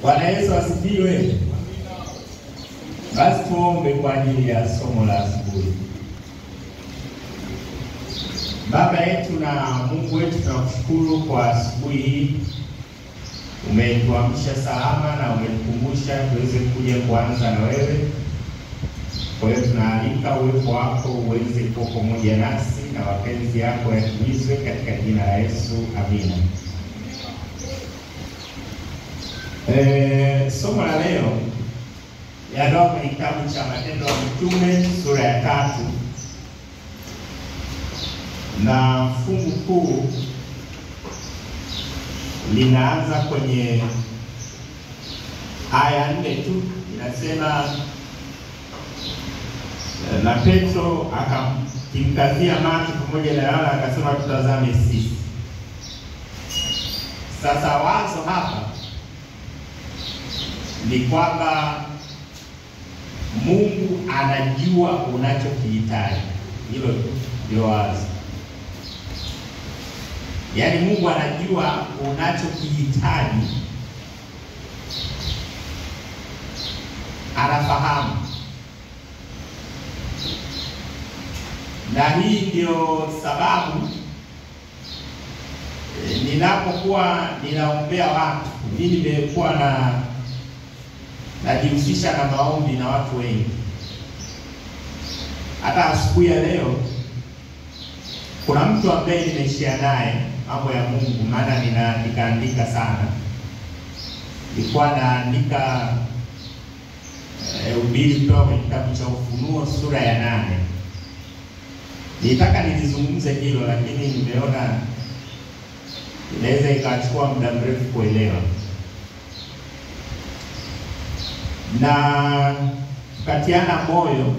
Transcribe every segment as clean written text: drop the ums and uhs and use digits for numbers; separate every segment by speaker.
Speaker 1: Bwana Yesu asifiwe. Basi tuombe kwa ajili ya somo la asubuhi. Baba yetu na Mungu wetu, tunakushukuru kwa asubuhi hii. Umetuamsha salama na umetukumbusha tuweze kuja kuanza na wewe. Kwa hiyo tunaalika uwepo wako uweze kuwa pamoja nasi na mapenzi yako yatimizwe katika jina la Yesu, amina. Somo la leo yanatoka kwenye kitabu cha Matendo ya Mitume sura ya 3 na fungu kuu linaanza kwenye aya 4 tu. Inasema, na Petro akamkazia macho pamoja na Yohana akasema, tutazame sisi. Sasa wazo hapa ni kwamba Mungu anajua unachokihitaji. Hilo ndio wazo. Yaani Mungu anajua unachokihitaji, anafahamu. Na hii ndio sababu ninapokuwa ninaombea watu, mimi nimekuwa na najihusisha na maombi na watu wengi. Hata asubuhi ya leo kuna mtu ambaye nimeshia naye mambo ya Mungu, maana ninaandika sana. Nilikuwa naandika ubiri kutoka kwenye kitabu cha Ufunuo sura ya 8. Nilitaka nilizungumze hilo, lakini nimeona inaweza ikachukua muda mrefu kuelewa. Na tukatiana moyo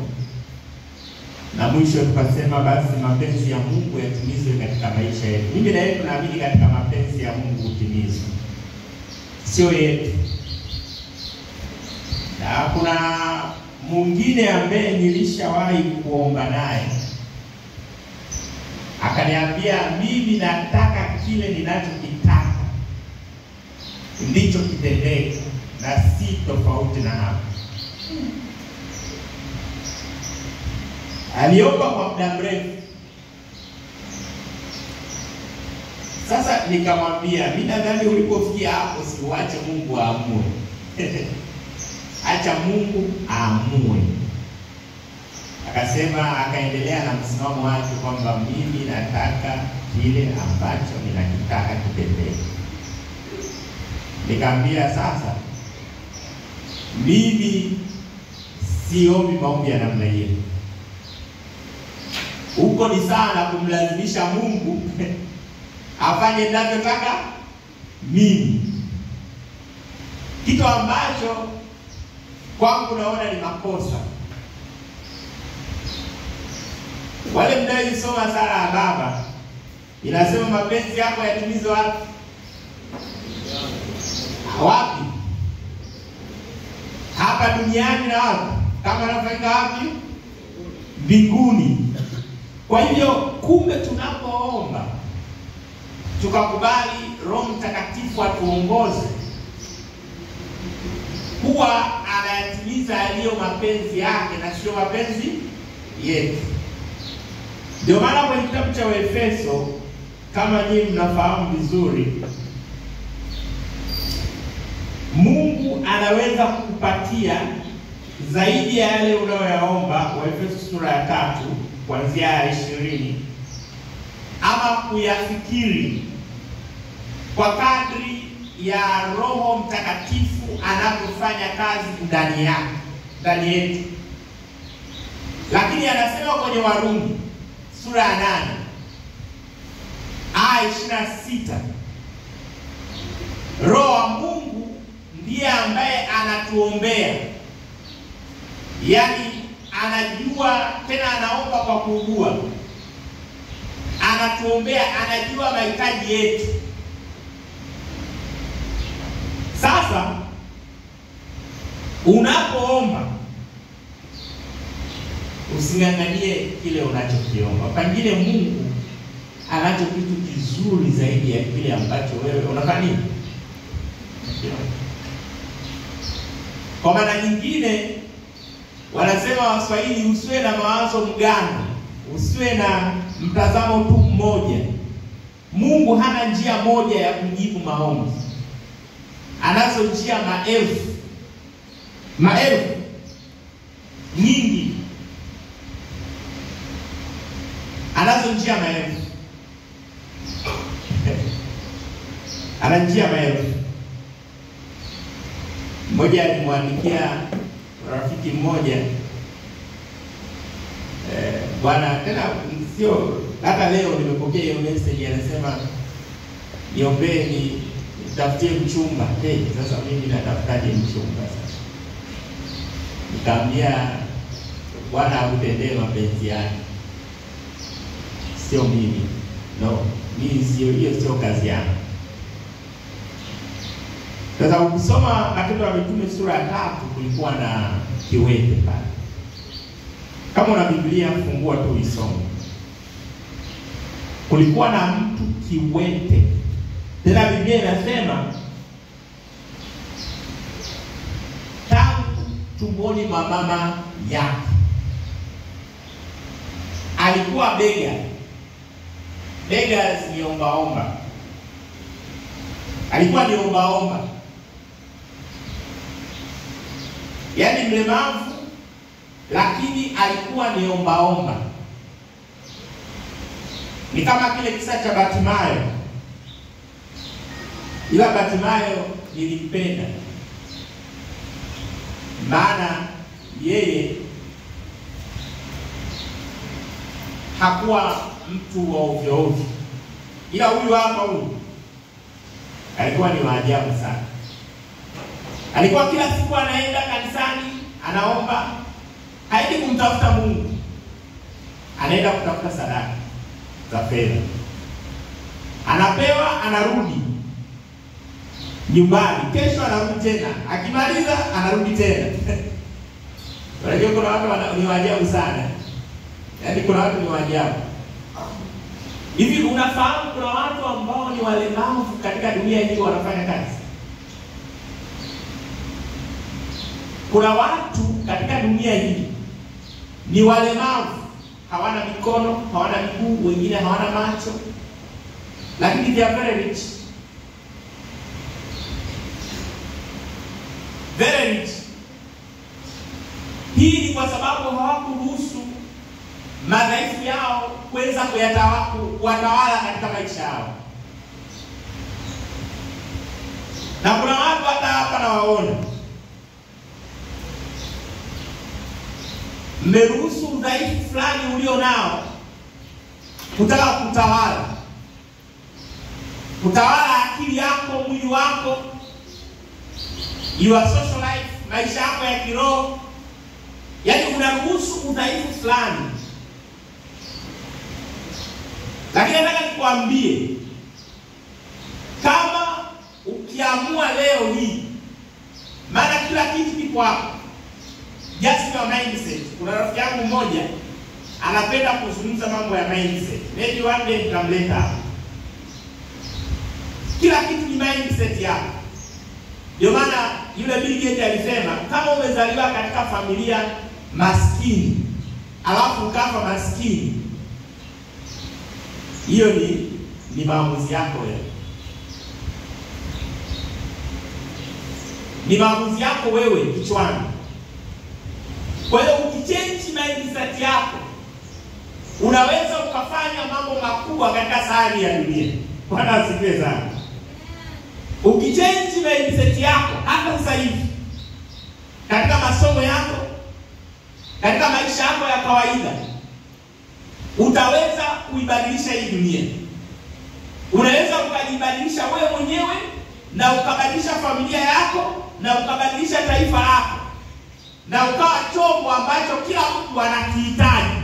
Speaker 1: na mwisho tukasema basi mapenzi ya Mungu yatimizwe katika maisha yetu. Mimi na yeye tunaamini katika mapenzi ya Mungu kutimizwa, sio yetu. Na kuna mwingine ambaye nilishawahi kuomba naye akaniambia, mimi nataka kile ninachokitaka ndicho kitendeke na si tofauti na hapo. Aliomba kwa muda mrefu. Sasa nikamwambia, mimi nadhani ulipofikia hapo siuache Mungu aamue. Acha Mungu aamue. Akasema, akaendelea na msimamo wake kwamba mimi nataka kile ambacho ninakitaka kitendeke. Nikamwambia, sasa mimi siombi maombi ya namna hiyo. Huko ni sana kumlazimisha Mungu afanye ninavyotaka mimi, kitu ambacho kwangu naona ni makosa. Wale mnaoisoma sala ya Baba inasema mapenzi yako yatimizwe wapi? Wapi? Hapa duniani na wapi? Kama nafanyika wapi? Mbinguni. Kwa hivyo kumbe tunapoomba tukakubali Roho Mtakatifu atuongoze, huwa anayatimiza yaliyo mapenzi yake na sio mapenzi yetu. Ndio maana kwenye kitabu cha Waefeso, kama nyinyi mnafahamu vizuri, Mungu anaweza kukupatia zaidi ya yale unayoyaomba. Waefeso sura ya 3 kuanzia ya 20, ama kuyafikiri kwa kadri ya Roho Mtakatifu anapofanya kazi ndani yake, ndani yetu. Lakini anasema kwenye Warumi sura ya 8 aya 26, Roho wa Mungu ndiye ambaye anatuombea. Yaani anajua, tena anaomba kwa kuugua. Anatuombea, anajua mahitaji yetu. Sasa unapoomba using'ang'anie kile unachokiomba. Pengine Mungu anacho kitu kizuri zaidi ya kile ambacho wewe unafanya nini? Kwa maana nyingine wanasema Waswahili, usiwe na mawazo mgano, usiwe na mtazamo tu mmoja. Mungu hana njia moja ya kujibu maombi, anazo njia maelfu, maelfu nyingi, anazo njia maelfu ana njia maelfu. Mmoja alimwandikia rafiki mmoja, bwana, tena sio hata leo nimepokea hiyo message, anasema niombee ni nitafutie mchumba. Hey, sasa mimi natafutaje mchumba sasa? Nikamwambia Bwana akutendee mapenzi yake, sio mimi. No, mimi sio, hiyo sio kazi yangu. Sasa ukisoma Matendo ya Mitume sura ya 3 kulikuwa na kiwete pale. Kama una Biblia fungua tu isome. Kulikuwa na mtu kiwete. Tena Biblia inasema tangu tumboni mwa mama yake alikuwa bega. Bega ni ombaomba. Alikuwa ni ombaomba. Yaani mlemavu, lakini alikuwa ni ombaomba. Ni kama kile kisa cha Bartimayo. Ila Bartimayo nilimpenda, maana yeye hakuwa mtu wa ovyo ovyo. Ila huyu hapa huyu alikuwa ni waajabu sana. Alikuwa kila siku anaenda kanisani, anaomba, haendi kumtafuta Mungu. Anaenda kutafuta sadaka za fedha. Anapewa, anarudi nyumbani. Kesho anarudi tena. Akimaliza anarudi tena. Unajua kuna watu ni waajabu sana. Yaani kuna watu ni waajabu. Hivi unafahamu kuna watu ambao ni walemavu katika dunia hii wanafanya kazi? Kuna watu katika dunia hii ni walemavu, hawana mikono, hawana miguu, wengine hawana macho, lakini they are very rich. Very rich. Hii ni kwa sababu hawakuruhusu madhaifu yao kuweza kuwatawala katika maisha yao. Na kuna watu hata hapa nawaona, mmeruhusu udhaifu fulani ulio nao kutaka kutawala, kutawala akili yako, mwili wako, your social life, maisha yako ya kiroho. Yaani unaruhusu udhaifu fulani. Lakini nataka nikuambie, kama ukiamua leo hii, maana kila kitu kipo hapo, just your mindset. Kuna rafiki yangu mmoja anapenda kuzungumza mambo ya mindset. Maybe one day nitamleta hapa. Kila kitu ni mindset yako. Ndio maana yule Bill Gates alisema kama umezaliwa katika familia maskini alafu ukafa maskini, hiyo ni maamuzi yako wewe. Ni maamuzi yako wewe kichwani. Kwa hiyo ukichange mindset yako, unaweza ukafanya mambo makubwa katika sahani ya dunia. Bwana asifiwe sana. Ukichange mindset yako hata sasa hivi, katika masomo yako, katika maisha yako ya kawaida, utaweza kuibadilisha hii dunia. Unaweza ukajibadilisha wewe mwenyewe na ukabadilisha familia yako na ukabadilisha taifa lako, na ukawa chombo ambacho kila mtu anakihitaji.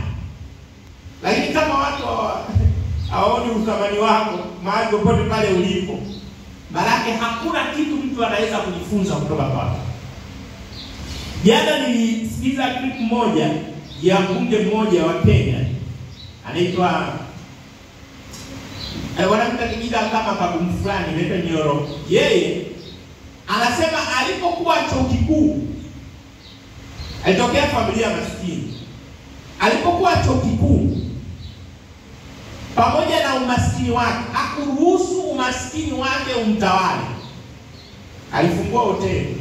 Speaker 1: Lakini kama watu hawaoni uthamani wako mahali popote pale ulipo, maanake hakuna kitu mtu anaweza kujifunza kutoka kwako. Jana nilisikiza clip moja ya mbunge mmoja wa Kenya, anaitwa wanamta kijida kama kagumu fulani, anaitwa Nyoro. Yeye anasema alipokuwa chuo kikuu Alitokea familia maskini. Alipokuwa chuo kikuu, pamoja na umaskini wake, hakuruhusu umaskini wake umtawale. Alifungua hoteli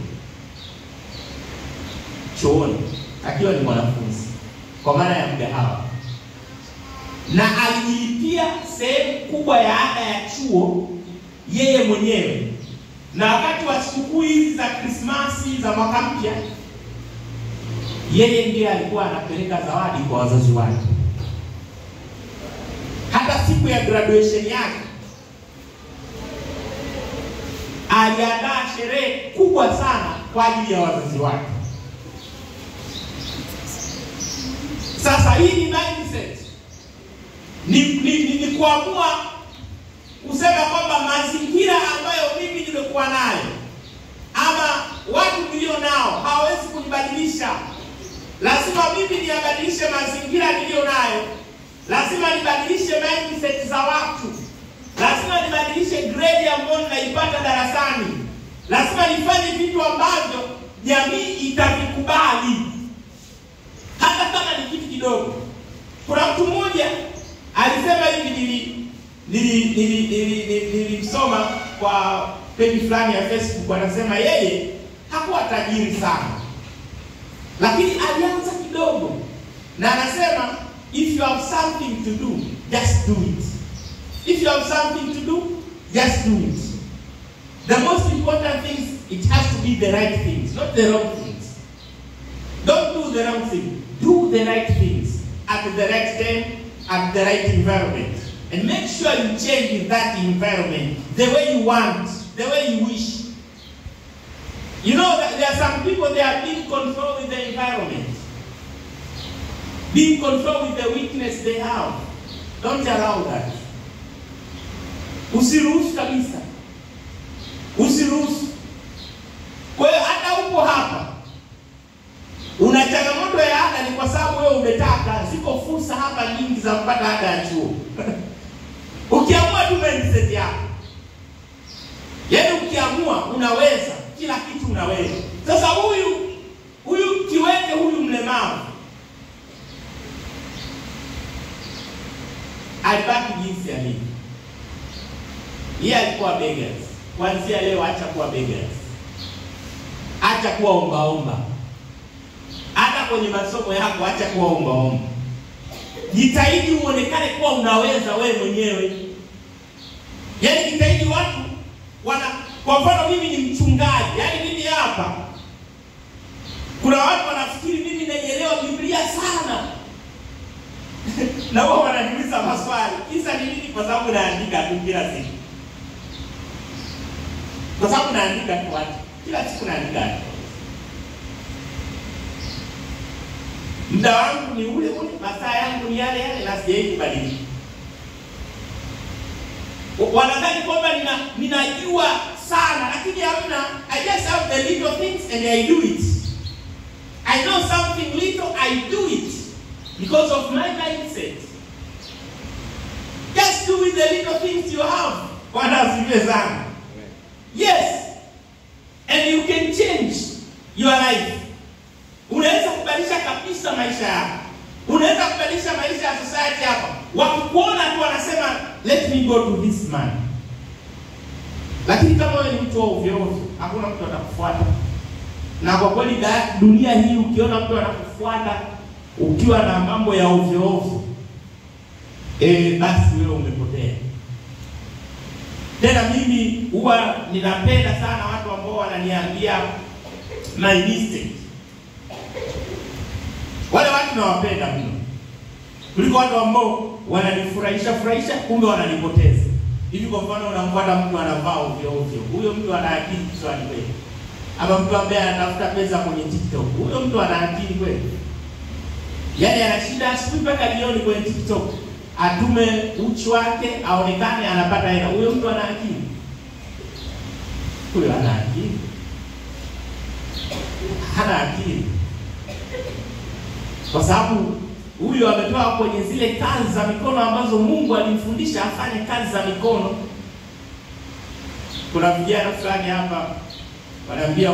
Speaker 1: chuoni akiwa ni mwanafunzi, kwa maana ya mgahawa, na alijilipia sehemu kubwa ya ada ya chuo yeye mwenyewe. Na wakati wa sikukuu hizi za Krismasi za mwaka mpya, yeye ndiye alikuwa anapeleka zawadi kwa wazazi wake. Hata siku ya graduation yake aliandaa sherehe kubwa sana kwa ajili ya wazazi wake. Sasa hii ni mindset. Ni kuamua kusema kwamba mazingira ambayo mimi nimekuwa nayo ama watu nilio nao hawawezi kunibadilisha. Lazima mimi niyabadilishe mazingira nilio nayo. Lazima nibadilishe mindset za watu. Lazima nibadilishe grade ambayo ninaipata darasani. Lazima nifanye vitu ambavyo jamii itavikubali, hata kama ni kitu kidogo. Kuna mtu mmoja alisema hivi, nilimsoma kwa page fulani ya Facebook, anasema yeye hakuwa tajiri sana, lakini alianza kidogo, na anasema if you have something to do, just do it. If you have something to do, just do it. The most important thing, it has to be the right things, not the wrong things. Don't do the wrong thing. Do the right things at the right time, at the right environment. And make sure you change that environment the way you want, the way you wish. You know, there are some people, they are being controlled with the environment. Being controlled with the weakness they have. Don't allow that. Usiruhusu kabisa. Usiruhusu. Kwa hiyo hata upo hapa una changamoto ya ada, ni kwa sababu wewe umetaka. Ziko fursa hapa nyingi za kupata ada ya chuo. Ukiamua tu mindset yako, yaani ukiamua unaweza, kila kitu unaweza. Sasa huyu kiwete, huyu mlemavu alibaki jinsi alivyo. Yeye alikuwa beggars. Kuanzia leo acha kuwa beggars. Acha kuwa omba omba. Hata kwenye masomo yako acha kuwa omba omba. Jitahidi uonekane kuwa unaweza wewe mwenyewe. Yaani jitahidi watu wana, kwa mfano mimi ni mchungaji, yaani mimi hapa kuna watu wanafikiri mimi naielewa Biblia sana. Na wao wananiuliza maswali. Kisa ni nini? Kwa sababu naandika tu kila siku. Kwa sababu naandika tu watu. Kila siku naandika. Muda wangu ni ule ule, masaa yangu ni yale yale, na sijawahi kubadilika. Wanadhani kwamba ninajua sana, lakini hamna. I just have the little things and I do it. I know something little, I do it because of my mindset. Just do with the little things you have. Bwana asifiwe sana. Yes. And you can change your life. Unaweza kubadilisha kabisa maisha yako. Unaweza kubadilisha maisha ya society hapa. Wakikuona tu wanasema let me go to this man. Lakini kama wewe ni mtu wa ovyo ovyo, hakuna mtu atakufuata. Na kwa kweli dunia hii ukiona mtu anakufuata ukiwa na mambo ya ovyo ovyo, basi wewe umepotea. Tena mimi huwa ninapenda sana watu ambao wananiambia my mistake. Wale watu nawapenda mno kuliko watu ambao wananifurahisha furahisha kumbe wananipoteza. Hivi kwa mfano unamfuata mtu anavaa ovyo ovyo, huyo mtu ana akili kichwani kweli? Ama mtu ambaye anatafuta pesa kwenye TikTok, huyo mtu ana akili kweli? Yaani ana shida asubuhi mpaka jioni kwenye TikTok, atume uchi wake aonekane anapata hela, huyo mtu ana akili? Huyo ana akili? Hana akili. Kwa sababu huyo ametoka kwenye zile kazi za mikono ambazo Mungu alimfundisha afanye kazi za mikono. Kuna vijana fulani hapa wanaambia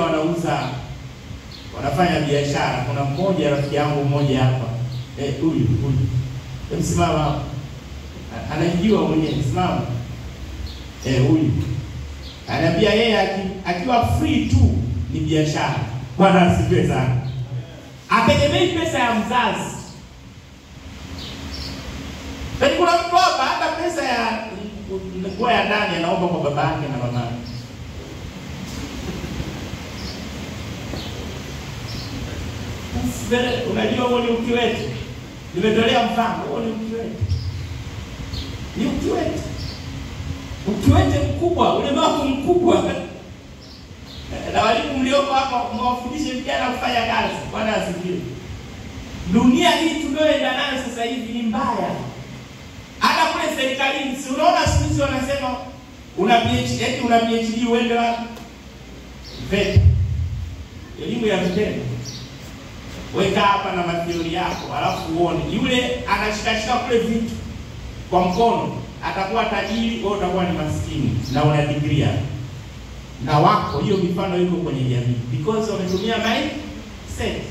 Speaker 1: Wanafanya biashara. Kuna mmoja rafiki yangu mmoja hapa. Huyu. Msimama hapa. Anajijua mwenyewe, simama. Huyu. Ananiambia yeye akiwa free tu ni biashara. Bwana asifiwe sana. Ategemei pesa ya mzazi. Lakini kuna mtu hapa hata pesa ya nguo ya ndani anaomba kwa baba yake na mama yake. Unajua huo ni ukiwete. Nimetolea mfano, huo ni ukiwete. Ni ukiwete. Ukiwete mkubwa, ulemavu mkubwa. Na walimu mlioko hapa mwafundishe vijana kufanya kazi. Bwana asifiwe. Dunia hii tunayoenda nayo sasa hivi ni mbaya. Hata kule serikalini, si unaona siku hizi wanasema una PhD, eti una PhD uende wapi? VETA. Elimu ya vitendo. Weka hapa na mathiori yako, alafu uone yule anashikashika kule vitu kwa mkono, atakuwa tajiri, wewe utakuwa ni maskini na una degree yako. Na wako hiyo mifano iko kwenye jamii because wametumia mindset.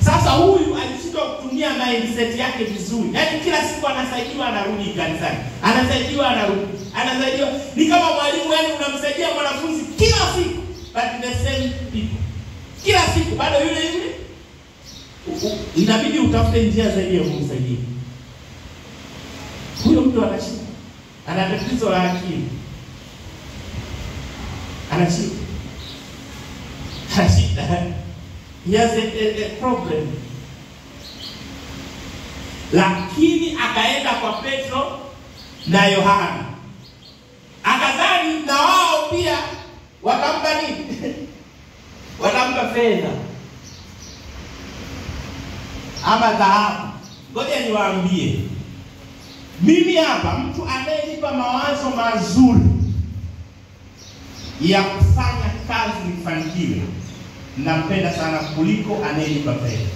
Speaker 1: Sasa huyu alishindwa kutumia mindset yake vizuri. Yaani kila siku anasaidiwa anarudi kanisani. Anasaidiwa anarudi. Anasaidiwa. Ni kama mwalimu, yani unamsaidia mwanafunzi kila siku, but the same people. Kila siku bado yule yule. Inabidi utafute njia zaidi ya kumsaidia. Huyo mtu ana shida. Ana tatizo la akili. Ana shida. Ana shida. He has a problem. Lakini akaenda kwa Petro na Yohana. Akadhani na wao pia wakampa nini? Wakampa fedha ama dhahabu. Ngoja niwaambie, mimi hapa mtu anayenipa mawazo mazuri ya kufanya kazi nifanikiwe, nampenda sana kuliko anayenipa fedha.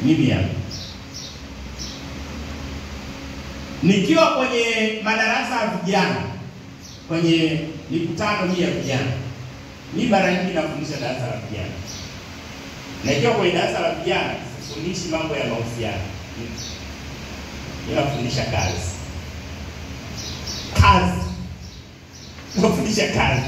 Speaker 1: Mimi hapa nikiwa kwenye madarasa ya vijana, kwenye mikutano hii ya vijana, mimi mara nyingi nafundisha darasa la vijana. Na ikiwa kwenye darasa la vijana sifundishi mambo ya mahusiano. Ninafundisha kazi. Kazi. Nafundisha kazi.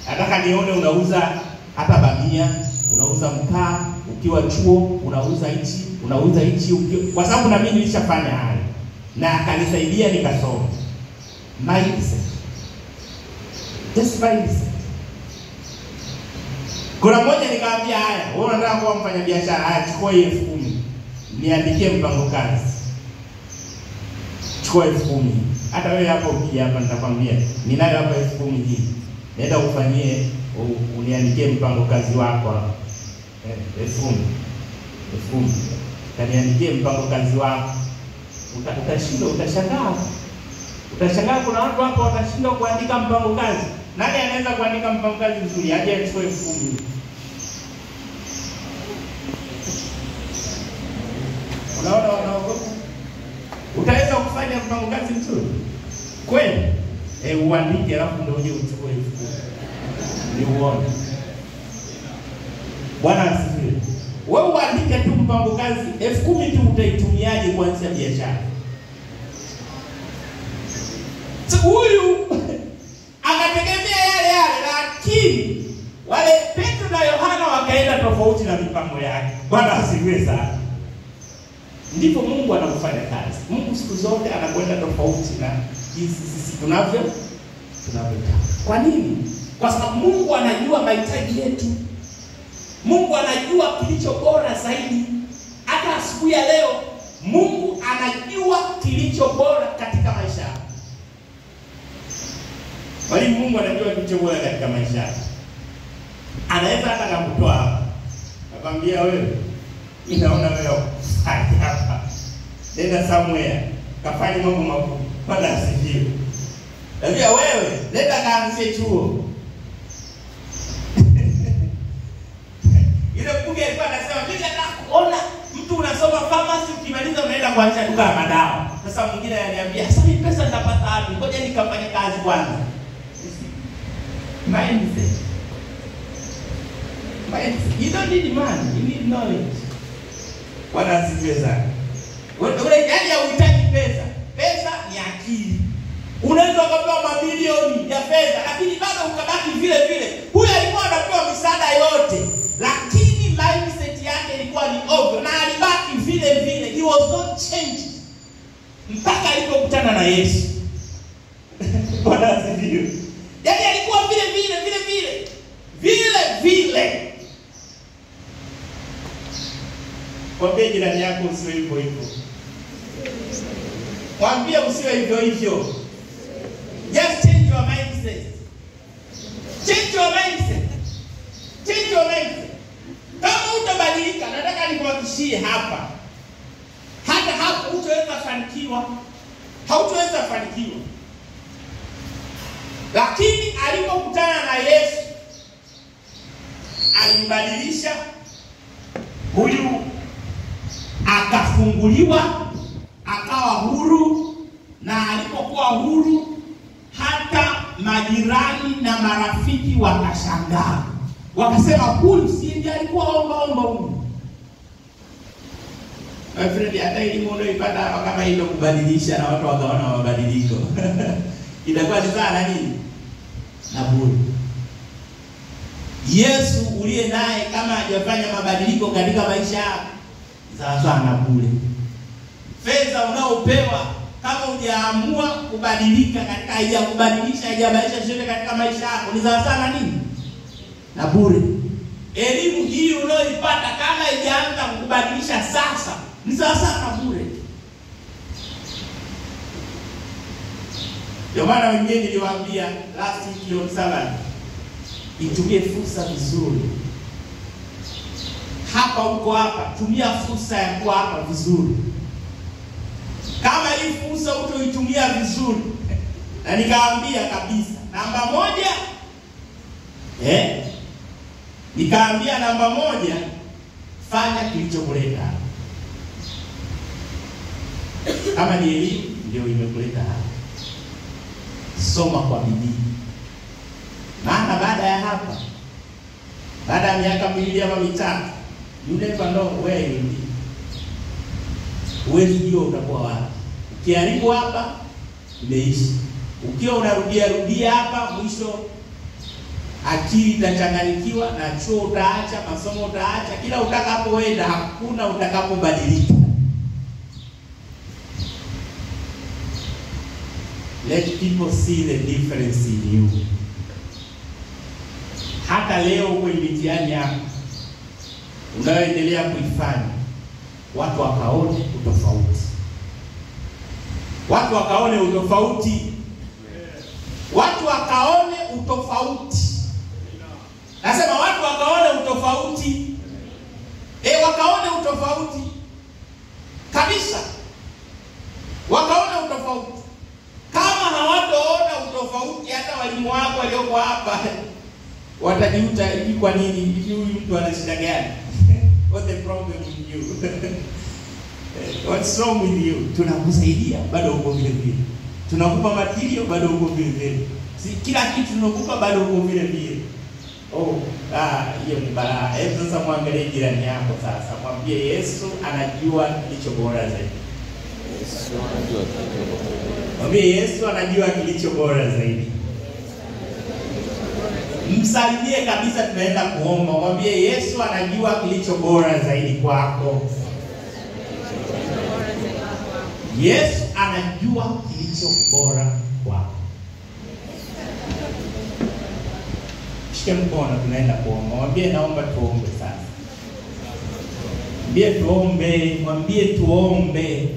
Speaker 1: Nataka nione unauza hata bamia, unauza mkaa, ukiwa chuo, unauza hichi, unauza hichi, kwa sababu na mimi nilishafanya hayo. Na akanisaidia nikasoma. Mindset. Just mindset. Kuna mmoja nikamwambia haya, wewe unataka kuwa mfanyabiashara, haya chukua hii 10,000. Niandikie mpango kazi. Chukua 10,000. Hata wewe hapo ukija hapa nitakwambia, ninayo hapa 10,000 hii. Nenda ufanyie, uniandikie mpango kazi wako hapa. 10,000. 10,000. Kaniandikie mpango kazi wako. Utashindwa, utashangaa. Utashangaa kuna watu hapo watashindwa kuandika mpango kazi. Nani anaweza kuandika mpango kazi vizuri? Aje achukue 10,000. Unaona wanaogopa? Utaweza kufanya mpango kazi mzuri? Kweli? Uandike alafu ndio uje uchukue 10,000. Ni uone. Bwana asifiwe. Wewe uandike tu mpango kazi 10,000 tu utaitumiaje kuanzisha biashara? So huyu akategemea yale yale, lakini wale Petro na Yohana wakaenda tofauti na mipango yake. Bwana asifiwe sana. Ndipo Mungu anakufanya kazi. Mungu siku zote anakwenda tofauti na jinsi sisi tunavyotaka. Kwa nini? Kwa sababu Mungu anajua mahitaji yetu. Mungu anajua kilicho bora zaidi. Hata siku ya leo Mungu anajua kilicho bora katika maisha yako. Bali Mungu anajua kilicho bora katika maisha yako. Anaweza hata kukutoa hapa. Akwambia wewe, ninaona wewe hapa. Nenda somewhere, kafanye mambo makubwa. Bwana asifiwe. Nambia wewe, nenda kaanzie chuo. Yule mbunge alikuwa anasema mimi nataka kuona mtu unasoma pharmacy ukimaliza unaenda kuanzisha duka la madawa. Sasa mwingine ananiambia, sasa mimi pesa nitapata wapi? Ngoja nikafanye kazi kwanza. Mindset. Mindset. You don't need money, you need knowledge. Bwana asifiwe sana. Wewe yaani hauhitaji pesa. Pesa ni akili. Unaweza ukapewa mabilioni ya fedha lakini bado ukabaki vile vile. Huyu alikuwa anapewa misaada yote, lakini mindset yake ilikuwa ni ovyo na alibaki vile vile. He was not changed mpaka alipokutana na Yesu. Bwana asifiwe. Yaani alikuwa vile vile vile vile. Vile vile. Mwambie jirani yako usiwe hivyo hivyo. Mwambie usiwe hivyo hivyo. Just change your mindset. Change your mindset. Change your mindset. Kama utabadilika, nataka nikuhakikishie hapa, hata hapo hutaweza fanikiwa. Hautaweza fanikiwa. Lakini alipokutana na Yesu, alimbadilisha huyu, akafunguliwa, akawa huru. Na alipokuwa huru, hata majirani na marafiki wakashangaa, wakasema huyu si ndiye alikuwa omba omba huyu? My friend, hata elimu unayoipata hapa kama hilo kubadilisha na watu wakaona mabadiliko itakuwa ni sana nini? Na bure. Yesu uliye naye kama hajafanya mabadiliko katika maisha yako, sawa sawa na bure. Fedha unaopewa kama hujaamua kubadilika katika, haijakubadilisha, haijabadilisha chochote katika maisha yako, ni sawa sawa na nini? Na bure. Elimu hii unayoipata kama haijaanza kukubadilisha sasa, ni sawa sawa na bure. Ndio maana wengine niliwaambia last week on Sabbath, itumie fursa vizuri. Hapa uko hapa, tumia fursa ya kuwa hapa vizuri. Kama hii fursa utoitumia vizuri, na nikaambia kabisa, namba moja, nikaambia namba moja, fanya kilichokuleta hapa. Kama ni elimu ndio imekuleta hapa, soma kwa bidii. Maana baada ya hapa, baada ya miaka 2 ama 3, you never know where you will be. Huwezi jua utakuwa wapi. Ukiharibu hapa, umeishi. Ukiwa unarudia rudia hapa, mwisho akili itachanganyikiwa na chuo utaacha, masomo utaacha, kila utakapoenda hakuna utakapobadilika. Let people see the difference in you. Hata leo kwenye mitihani yako unayoendelea kuifanya, watu wakaone utofauti. Watu wakaone utofauti. Watu wakaone utofauti. Nasema watu wakaone utofauti. Wakaone utofauti kabisa. Wakaone utofauti. Kama hawataona utofauti, hata walimu wako walioko hapa watajiuta, hivi kwa nini? Hivi huyu mtu ana shida gani? What's the problem with you? What's wrong with you? Tunakusaidia bado uko vile vile. Tunakupa material bado uko vile vile. Si kila kitu tunakupa bado uko vile vile. Oh, hiyo ni balaa. Hebu sasa muangalie jirani yako sasa. Mwambie Yesu anajua kilicho bora zaidi.
Speaker 2: Yesu anajua kilicho bora.
Speaker 1: Mwambie Yesu anajua kilicho bora zaidi. Msalimie kabisa, tunaenda kuomba. Mwambie Yesu anajua kilicho bora zaidi kwako. Yesu anajua kilicho bora kwako. Shike mkono, tunaenda kuomba. Mwambie naomba tuombe sasa. Mwambie tuombe, mwambie tuombe.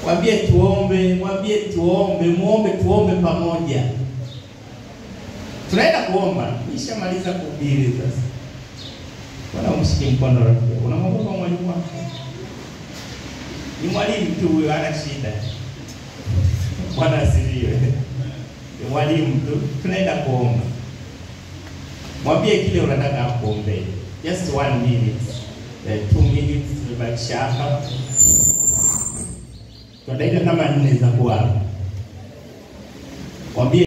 Speaker 1: Mwambie tuombe, mwambie tuombe, muombe tuombe pamoja. Tunaenda kuomba. Nishamaliza kuhubiri sasa. Bwana umshike mkono rafiki. Unamwogopa mwalimu wako? Ni mwalimu tu huyo, hana shida. Bwana asifiwe. Ni mwalimu tu. Tunaenda kuomba. Mwambie kile unataka kuombea. Just 1 minute. 2 minutes tumebakisha hapa. Kwa dakika kama 4 za kuomba. Mwambie